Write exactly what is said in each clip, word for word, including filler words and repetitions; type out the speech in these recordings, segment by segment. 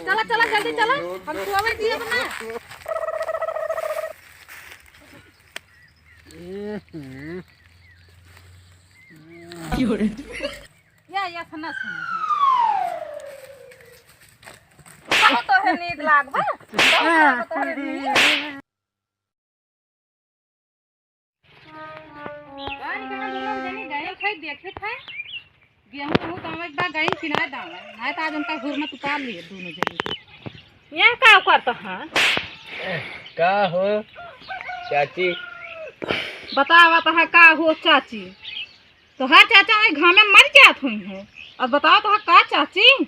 चला, चला, जल्दी चला, हम सोवे दिए बना। या, या, सुना, सुना। बहुत तोहे नींद लागबा, बहुत तोहे नींद। का रे, कहाँ दुनो जनी गए थे, देखे थे? गेहूं, गेहूं दावे के बाद गई कि ना दावे? ना तो आज उनका हुरमत उतार लिए दुनो जनी के। यहाँ का करत हा? का हो चाची? बतावत हा का हो चाची? तोहार चाचा वही घामे मर जात हुई है। अब बताओ तोहार का चाची?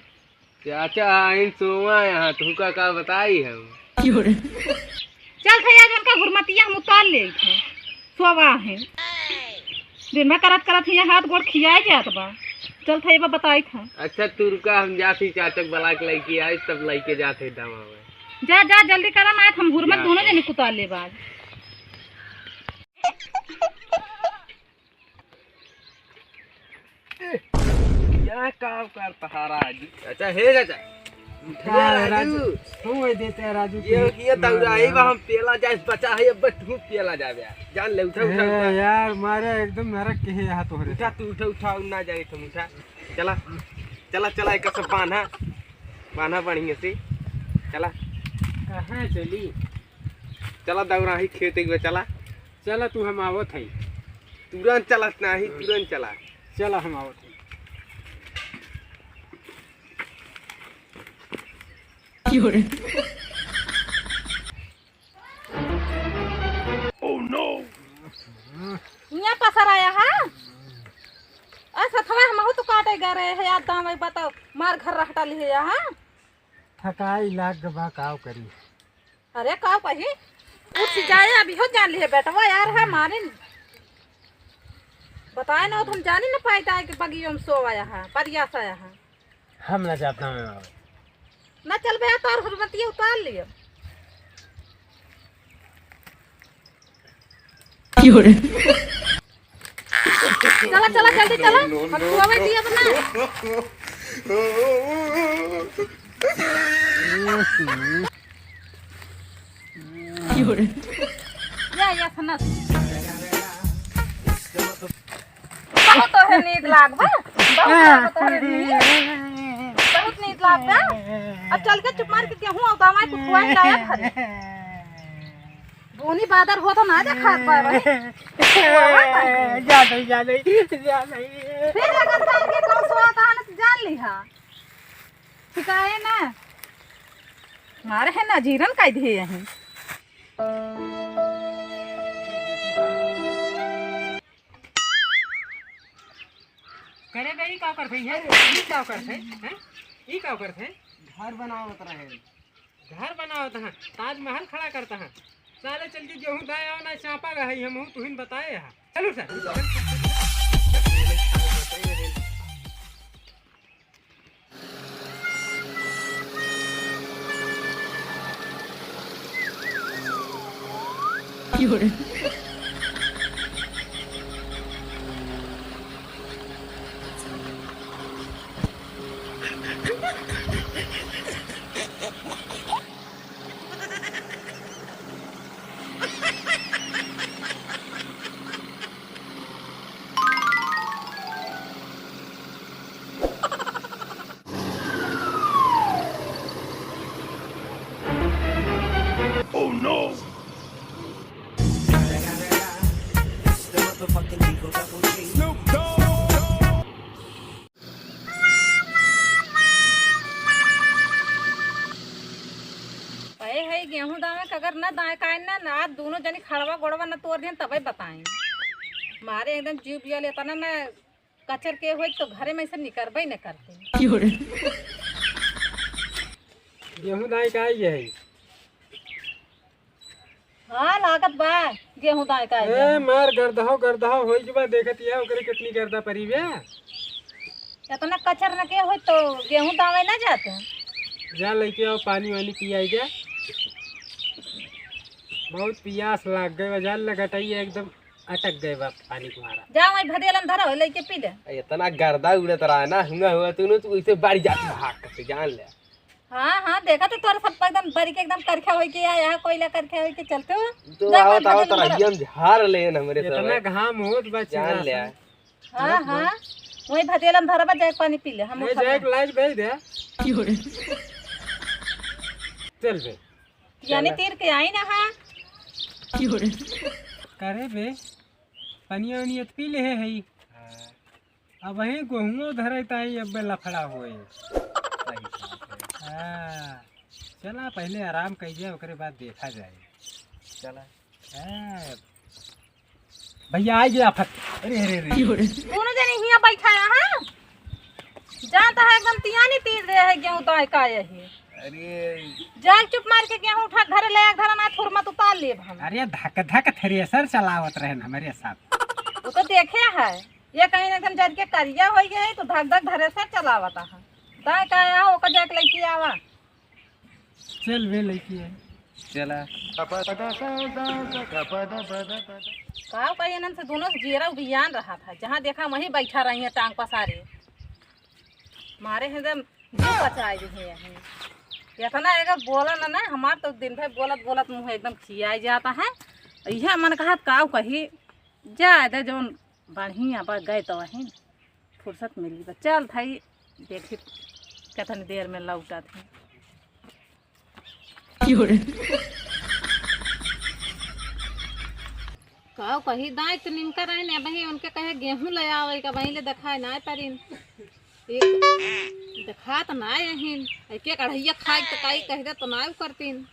चाचा आइन सोवा यहाँ, तुहका का बताई हम? चल थे आज उनका हुरमतिया हम उतार ले थे। सोवा है। दिन भर करत करत हियाँ हाथ गोड़ खियाए जात बा। चल थे बा बताई था। अच्छा तू रुका, हम जात ही चाचा के बुला के लेके आई, तब लेके जात है दामा में। जा, जा, जल्दी करा ना, हम हुरमत दोनों जने कुतार ले बाज। यहाँ का करत हा राजू? अच्छा, हे चाचा। उठा का है राजू। राजू? तू वही देते हैं राजू ये, की। ये दौड़ाई बा, हम पेला जाए, बचा है, अब तू पेला जाबे। जान ले, उठा, उठा, ए, उठा। यार, मारे एकदम नरक के है यहाँ तोहरे उठा, साथ। तू उठा, उठा, ना जाए, तुम उठा। चला, चला, चला, एक सब बांधा, बांधा बढ़िया से। चला। कहाँ चली? चला, दौड़ाई खेत एक बार, चला। चला, तू हम आवत है। तुरंत चलत नाही, तुरंत चला। चला, हम आवत हई। Oh no! हियाँ पसर आया है? आ सथवा हमहू तो काटे गए रहे हैं यार, दाम बताओ, मार घर रहटा लिए है। थकाई लाग बा, काव करी? अरे, का कही? उठ जाए, अभी हो जान लिए बेटवा, यार, है मारिन। बताए ना, तो हम जानी ना पाए, जाए के बगियो में सो आया है, परिया से आया है। हम ना जात ना में आवे। ना चल बे, तोर हुरमतिया उतार लियो। चला, चला, जल्दी चला, हम सोवे दिए बना। या, या, सना। बहुत तोहे नींद लाग बा, बहुत तोहे नींद, बहुत नींद लाग बा। अब चल के चुप मार के गेहूं और दवाई को खुआई लाया घरे। बोनी बादर हो तो ना जा खात बा भाई। जा दई, जा दई, जा दई। फिर लगन कर के कौन सोता है ना, जान ली हा। सिखाए ना। मारे है ना, जीरन काई दिए यहीं। करे बे, ई का करत है? ई का करत है? हैं? ई का करत है? घर बनावत रहे। घर बनावत है? ताजमहल खड़ा करत है। साले चल के गेहूं दाए आओ ना, चापा गए हम, तुहिन बताए है। चलो सर। Oh no! अरे है गेहूं दावे के अगर न दाए काहे न, न आज दोनों जनी खड़वा गोड़वा न तोड़ दिहन तबे बताएं। मारे एकदम जीव बिया लेता ना, न कचर के होई तो घरे में से निकरबे न करते। गेहूं दाए का आई है? हाँ, लागत बा, गेहूं दाए का ए, आइबे। मार गर्दहो, गर्दहो होई के बा, देखत ये ओकरे कितनी गर्दा परी बे। इतना कचर न के होई तो गेहूं दावे ना जाते। जा लेके आओ, पानी वानी पियाई जा। बहुत पियास लाग गई बा, जान लगटाई एकदम। अटक गए बा पानी तुम्हारा। जा वहीं भदेलन धरो, लइके पी ले। इतना गर्दा उड़त रहा ना, हुआ हुआ तूने, तू इसे बारी जाती भाग करते, जान ले। हाँ, हाँ, देखा तो तोर सब एकदम बरी के एकदम करखा होई के आया, कोयला करखा होई के चलते हो। तो जा, आवत, पानी आवत भदेलन धरो। रहिया में झार ले न हमरे सब। इतना घाम होत बा जान ले। चिल्लासन। हाँ, हाँ, वही भदेलन धरो बा, जाए पानी पी ले, हम ए, उठा जाए ले। लाज भेज दे। चल बे। यानी चला। तीर के आई ना, हाँ। करे बे, पनिया उनिया त पी ले है, है। हाँ। अब वही गोहुओ धरे ताई अब लफड़ा होए। सही बात है। हाँ, चला पहले आराम कर जाए, ओकरे बाद देखा जाए। चला। हाँ। भैया आ गया फट। अरे, अरे, अरे। दोनों जने हियाँ बैठा है, हाँ? जानता है एकदम तियानी तीर रहे है गेहूं दाए का यही। अरे। जाग चुप मार के गेहूं उठा घरे ले आ, घर ना थुरमत उतार लेब हम। अरे धक धक थ्रेसर चलावत रहे न हमरे साथ। वो तो देखे है, ये कहीं ना एकदम जर के करिया हो गए है तो धक धक थ्रेसर चलावत है। दाए का आया ओकर जाके लइके आवा। चल बे लइके आए। चला। का कही इन्हन से दोनों से जियरा उबियान रहा था, जहाँ देखा वहीं बैठा रही है टांग पसारे। मारे हैं जब मुँह पचाए दी है यहीं। इतना अगर बोला ना, ना, हमार तो दिन भर बोलत बोलत मुँह एकदम खियाई जाता है। यह मन कहा का कही, जा दे जौन बढ़िया बा गए तो वहीं फुर्सत मिली बा। चल भाई, देखी कितनी देर में लौटत है। का कही दाई तो निमका रहे ने, वही उनके कहे गेहूं ले आवे का, वहीं ले दिखाए ना परिन। एक दिखात ना यहीं, एक एक अढ़ैया खाए तो काई कह दे तो ना करतीन।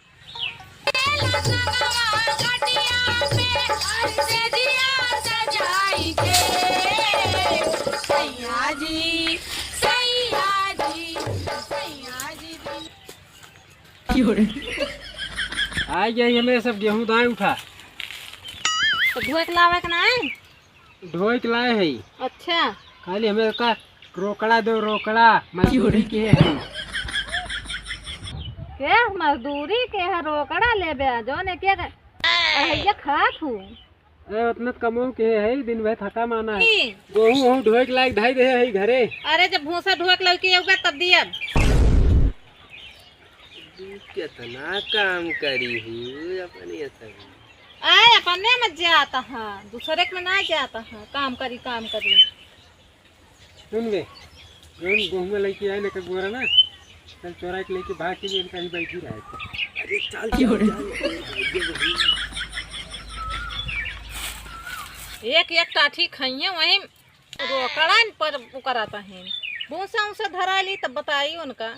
आ गया हमें सब गेहूं दाए उठा। तो धोए के लावे के ना है? ढोई के लाए है। अच्छा। खाली हमें का रोकड़ा दो, रोकड़ा, मजदूरी के है। के मजदूरी के है, रोकड़ा लेबे, जौन एक एक अढ़ैया खात हूँ। ए, उतना कमो के है, दिन भर थका माना है। की? गोहूं, गोहूं ढोए के लायक धाई दे है घरे। अरे, जब भूसा ढोए के लायक के होगा, तब दियब। कितना काम करी हूँ अपने सब। आए, अपने में जाता है, दूसरे के में ना जाता है, काम करी, काम करी। सुन बे, जौन गोहुआ लेके आए ना, एक बोरा ना, चल चोरा के लेके भाग के भी इनका ही बैठी रहे। अरे चल, चल, चल, चल, चल। एक एक टाठी खाइए, वहीं रोकड़न पर उकराता है। भूसा उसा धरा ली तब बताई उनका।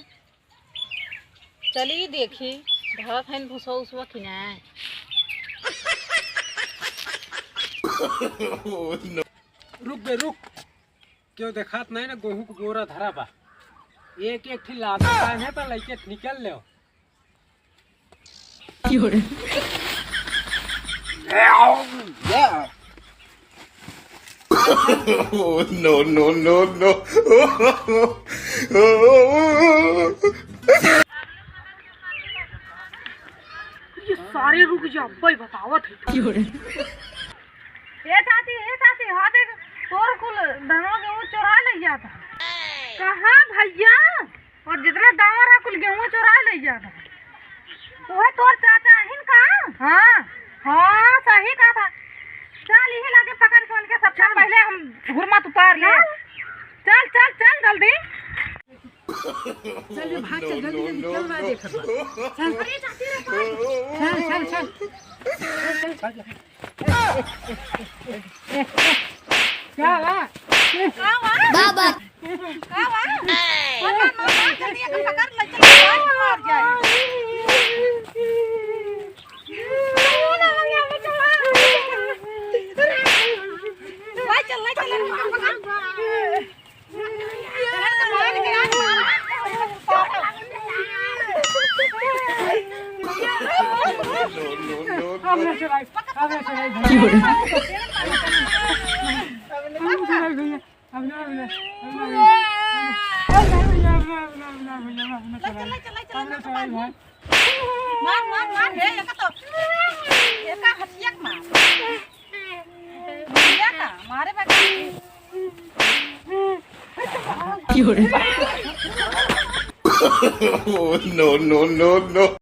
चली देखी, धरत हइन भूसा उसवा कि ना। रुक बे, रुक। क्यों देखात नहीं ना, गोहूं के बोरा धरा बा। एक एक ठी लाता कान है तो लइके निकल ले। Oh, no, no, no, no। ये सारे रुक जा, अब्बा ही बतावत है। ए चाची, ए चाची, हाँ देख, तोर कुल धनवा गेहूं चोरा ले जाता। कहाँ भैया? और जितना दावा रहा, कुल गेहूं चोरा ले जाता। वह तोर चाचा आहिन का? हाँ, हाँ, सही कहा था। चल, यही लागे पकड़ के उनके सबसे पहले हम घुरमत उतार ले। चल, चल, चल, जल्दी। चल रे, भाग, चल, जल्दी, जल्दी, चल, मैं देखत बा। चल। चल, चल, चल। चल, चल, चल। का बा? का बा? बाबा। का बा? पकड़, मार, मार, जल्दी, एकर पकड़, ले चल, मार, मार जाए। ले चल, ले चल, एकर पकड़। मार, मार, मार, हे, एका तो, एका हथिया के मार। मारे बा। क्यों रे? Oh, no, no, no, no।